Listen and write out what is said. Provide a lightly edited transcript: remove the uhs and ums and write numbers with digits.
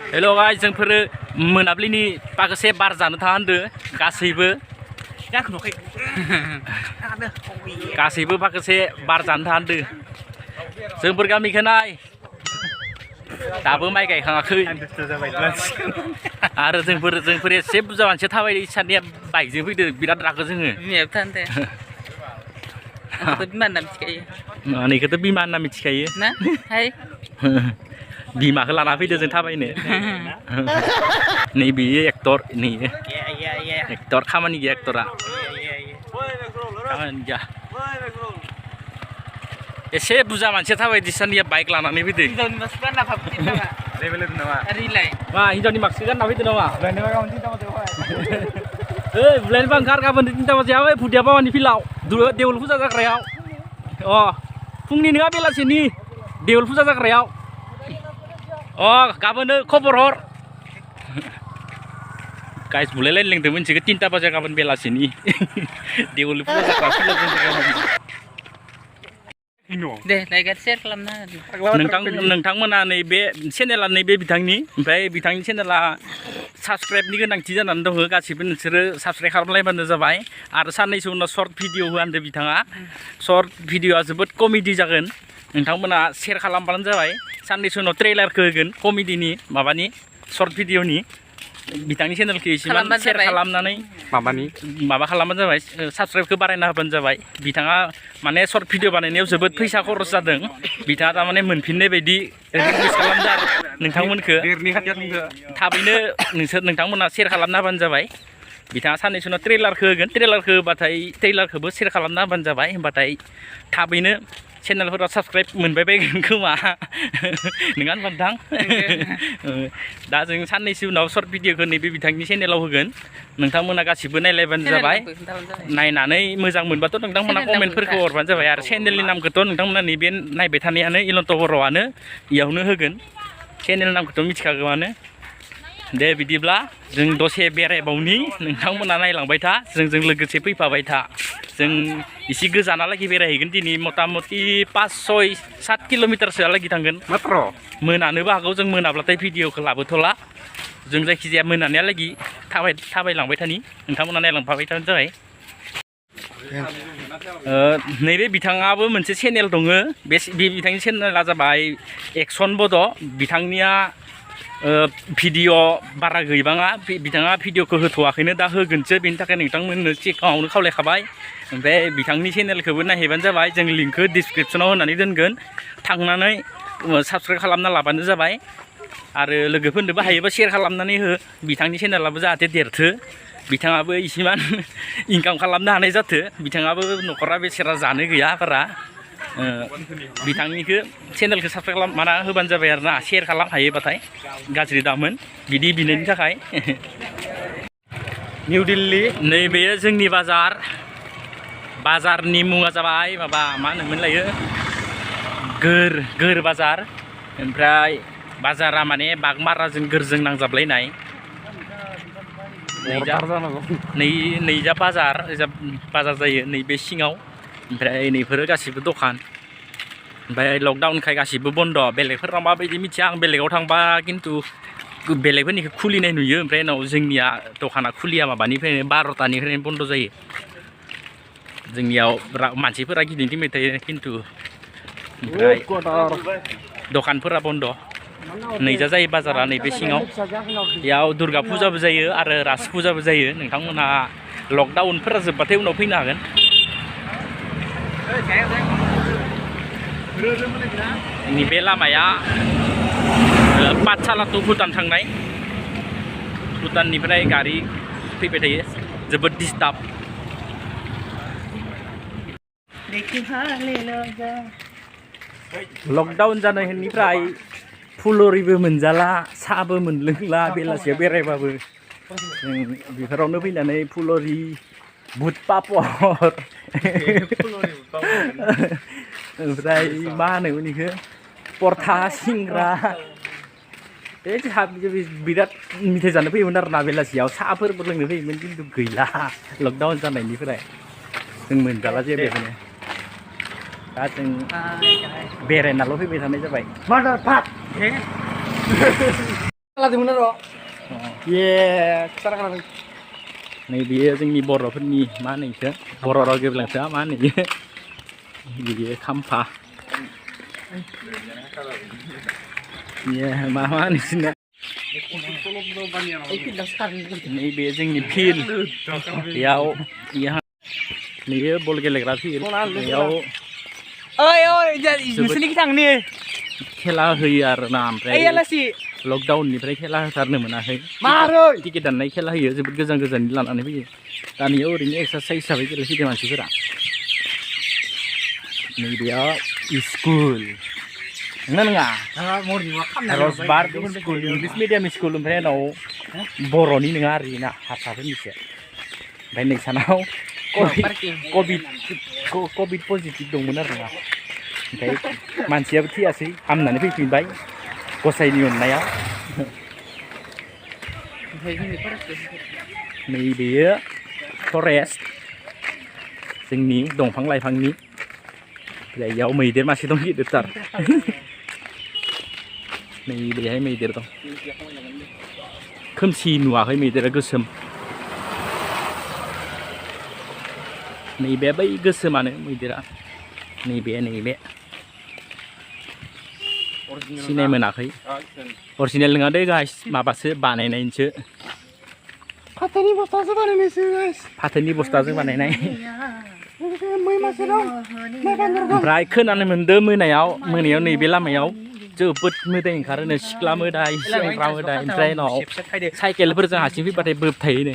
हेल' guys जोंफोर मोनाबिलिनि पाकसे बार जानो थांदो गासैबो गासैबो पाकसे बार जानो थांदो जोंफोर गामिखौ नाय दाबो माइ गायखाङाखै आरो जोंफोर एसे बुरजा मानसि थाबायदो सानैया बाइकजों फैदो बिराद रागा जोङो नैखौथ' बिमा होनना मिथिखायो ना बिमाखौ लाना फैदो जों थाबायनो नै बेयो एक्टर नै एक्टर खामानि गैया एक्टरा खामानि गैया एसे बुरजा मानसिया थाबायदि सानैया बाइक लानानै फैदो मा हिनजावनि मास्क गानना फैदो नामा बुलायनोबा ओंखार गाबोन 3टा बाजियाव भुदिया बाबानि फिल्डआव देवल फुजा जाग्रायाव फुंनि नङा बेलासिनि देवल फुजा जाग्रायाव गाबोन खबर हर गाइस बुलायलायनो लेंदों मोनसेखौ 3टा बाजियाव गाबोन बेलासिनि देवल फुजा जाग्रा दे लाइक शेयार खालामना नोंथांमोना नैबे चेनेला नैबे बिथांनि ओमफ्राय बिथांनि चेनेला साबस्क्राइबनि गोनांथि जानानै दङ गासिबो नोंसोरो साबस्क्राइब खालामलायबानो जाबाय आरो साननैसो उनाव सर्ट भिडिअ होआन्दो बिथाङा सर्ट भिडिअआ जोबोद कमेडि जागोन नोंथांमोना शेयार खालामबानो जाबाय साननैसो उनाव ट्रेलारखौ होगोन कमेडिनि माबानि सर्ट भिडिअनि बिथांनि चेनेलखौ एसेमान शेयार खालामनानै माबा खालामबानो जाबाय साबस्क्राइबखौ बारायना होबानो जाबाय बिथाङा माने सर्ट भिडिअ बानायनायाव जोबोद फैसा खरस जादों बिथाङा थारमाने मोनफिननाय बायदि रिकुवेस्ट खालामदों आरो नोंथांमोनखौ थाबैनो नोंथांमोना शेयार खालामना होबानो जाबाय बिथाङा साननैसो उनाव ट्रेलारखौ होगोन ट्रेलारखौ होबाथाय ट्रेलारखौबो शेयार खालामना होबानो जाबाय होमबाथाय थाबैनो चेनेलफोराव साबस्क्राइब मोनबाय बायगोन खोमा नङा होनबा नोंथां दा जों साननैसो उनाव सर्ट भिडिअखौ नैबे बिथांनि चेनेलाव होगोन नोंथांमोना गासिबो नायलायबानो जाबाय नायनानै मोजां मोनबाथ' नोंथांमोना कमेन्टफोरखौ हरबानो जाबाय आरो चेनेलनि नामखौथ' नोंथांमोना नैबे नायबाय थानायानो इलन्त बर'आनो इयावनो होगोन चेनेल नामखौथ' मिथिखागौआनो दे बिदिब्ला जों दसे बेरायबावनि नोंथांमोना नायलांबाय था जोंजों लोगोसे फैफाबाय था जों एसे गोजानालागै बेरायहैगोन दिनै मथा मथि 5-6-7 किल'मिटारसोआलागै थांगोन मात्र मोनानोबो हागौ जों मोनाब्लाथाय भिडिअखौ लाबोथ'ला जों जायखिजाया मोनानायालागै थाबायलांबाय थानि नोंथांमोना नायलांफाबाय थानो जाबाय नैबे बिथाङाबो मोनसे चेनेल दङ बे बिथांनि चेनेला जाबाय एक्सन बड' बिथांनिया भिडिअ बारा गैबाङा बिथाङा भिडिअखौ होथ'वाखैनो दा होगोनसो बेनि थाखाय नोंथांमोननो सिगाङावनो खावलायखाबाय ओमफ्राय बिथांनि चेनेलखौबो नायहैबानो जाबाय जों लिंकखौ डिसक्रिपसनाव होनानै दोनगोन थांनानै साबस्क्राइब खालामना लाबानो जाबाय आरो लोगोफोरनोबो हायोबा शेयार खालामनानै हो बिथांनि चेनेलाबो जाहाथे देरथो बिथाङाबो इसेमान इनकाम खालामनो हानाय जाथो बिथाङाबो न'खरा बेसेरा जानो गैया बारा बिथांनिखौ चेनेलखौ साबस्क्राइब खालामना होबानो जाबाय आरो ना शेयार खालाम हायोबाथाय गाज्रि दामोन बिदि बिनायनि थाखाय निउ दिल्ली नैबेयो जोंनि बाजारनि मुङा जाबाय माबा मा होनोमोनलायो गोर बाजार ओमफ्राय बाजारा माने बागमाराजों गोरजों नांजाबलायनाय नैजा बाजार जायो नैबे सिङाव ओमफ्राय नैफोरो गासिबो दखान ओमफ्राय लकडाउनखाय गासिबो बन्द' बेलेगफोराव माबायदि मिथिया आं बेलेगाव थांबा खिन्थु बेलेगफोरनिखौ खुलिनाय नुयो ओमफ्राय उनाव जोंनिया दखाना खुलिया माबानिफ्रायनो 12टानिफ्रायनो बन्द' जायो जोंनियाव मानसिफोरा गिदिं थिंबाय थायो खिन्थु ओमफ्राय दखानफोरा बन्द' नैजा जायो बाजारा नैबे सिङाव बेयाव दुर्गा फुजाबो जायो आरो राज फुजाबो जायो नोंथांमोना लकडाउनफोरा जोब्बाथाय उनाव फैनो हागोन नैबे लामाया पाठशाला टु भुटान थांनाय भुटाननिफ्राय गारि फैबाय थायो जोबोद डिस्टार्ब लकडाउन जानायनिफ्राय फुलरिबो मोनजाला साहाबो मोनलोंला बेलासियाव बेरायबाबो बेफोरावनो फैनानै फुलरि बुट पापर ओमफ्राय मा होनोमोन बेखौ परथा सिंग्रा बिराद मिथाइ जानो फैयोमोन आरो ना बेलासियाव साहाफोरबो लोंनो फैयोमोन खिन्थु गैला लकडाउन जानायनिफ्राय जों मोनजाला जेबोखौनो दा जों बेरायनाल' फैबाय थानाय जाबाय लादोंमोन आरो ये सारा खालामदों नै बेयो जोंनि बर'फोरनि मा होनो इखो बर' राव गेब्लेंसा मा होनो इयो बियो खाम्फा ये मा होनो सिना नैबे जोंनि फिल्ड बेयाव नैयो बल गेलेग्रा फिल्ड बेयाव ओइ नोंसोरनिखि थांनि खेला होयो आरोना ओमफ्राय लकडाउननिफ्राय खेला होथारनो मोनाखै टिकेट दाननाय खेला होयो जोबोद गोजान गोजाननि लानानै फैयो दानियाव ओरैनो एक्सारसाइज हिसाबै गेलेफैदों मानसिफोरा नैबेयाव स्कुल नङा रसबार स्कुल इंलिश मिडियाम स्कुल ओमफ्राय उनाव बर'नि नङा आरोना हारसाफोरनिसो ओमफ्राय नोंसानाव कभिड पजिटिभ दंमोन आरोना ओमफ्राय मानसियाबो थैयासै हामनानै फैफिनबाय गसाइनि अननायाव नैबेयो फरेस्ट जोंनि दंफां लाइफांनि बेयाव मैदेर मासे दं गिदिरथार नैबेहाय मैदेर दं खोमसि नुवाखै मैदेरा गोसोम नैबे बै गोसोमानो मैदेरा नैबे सिनाय मोनाखै अरिजिनेल नङा दे गाइस माबासो बानायनायसो फाथोनि बस्थासो बानायनायसो फाथोनि बस्थाजों बानायनाय ओमफ्राय खोनानो मोनदों मोनायाव नैबे लामायाव जोबोद मोदाय ओंखारोनो सिख्ला मोदाय सेंग्रा मोदाय ओमफ्राय उनाव साइकेलफोरजों हारसिं फैबाथाय बोबथायोनो